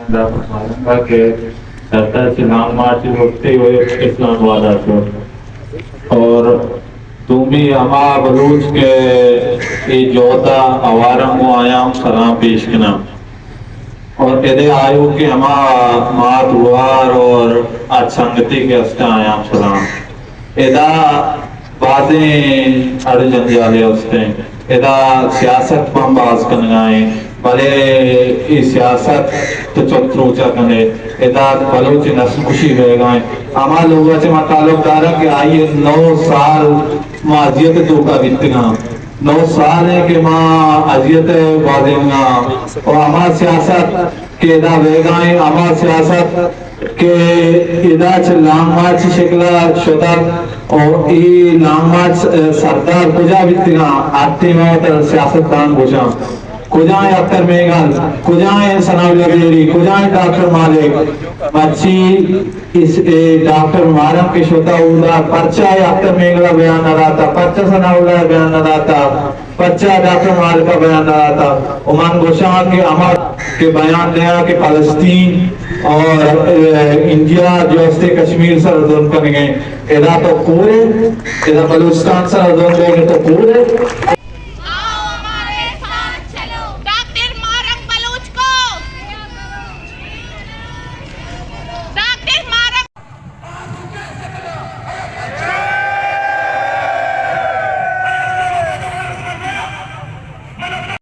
ادا فرمائینگا کہ سردار چہ لانگ مارچ وقتی ہوئے اسلام آباد آتو۔ اور دومی ہما بلوچ کہ اے جہدا ہوارم، گوں آیاں ہم سلام پیش کناں۔ اور ادے آیوکیں ہما مات گوہار اور ہر سنگتی کہ ہستاں، آیاں ہم سلام۔ ادا بازیں اڑ جنجالے ہستیں۔ ادا سیاست ہم باز کنگا ایں، بلے اے سیاست تو چت روچا کنے۔ ادا بلوچ نسل کشی بیگا ایں۔ ہما لوگا چہ ما تعلق داراں کہ آئی نو سال ما اذیت توکا بیتگاں۔ نو سال ایں کہ ما اذیت بازینگا، و ہما سیاست کہ ادا بیگا ایں، ہما سیاست کہ ادا چہ لانگ مارچ شکلا شتگ، و اے لانگ مارچ، ء، سردار کجا بیتگاں؟ ہر ٹیم ء وتا سیاستدان گوشاں۔ کجا ایں اختر مینگل؟ کجا ایں ثناء اللہ زہری؟ کجا ایں ڈاکٹر مالک؟ مرچی اس، اے ڈاکٹر محرم کہ شتا اودا، پرچا اے اختر مینگل ء بیان نہ داتا؟ پرچا ثناء اللہ ء بیان نہ داتا؟ پرچا ڈاکٹر مالک ء بیان نہ داتا؟ و من گوشاں کہ ہما کہ بیان دیا کہ فلسطین اور، اے، انڈیا جو استے کشمیر سر ظلم کنگے، ادا تو کورے، ادا بلوچستان سر ظلم دے تو کورے۔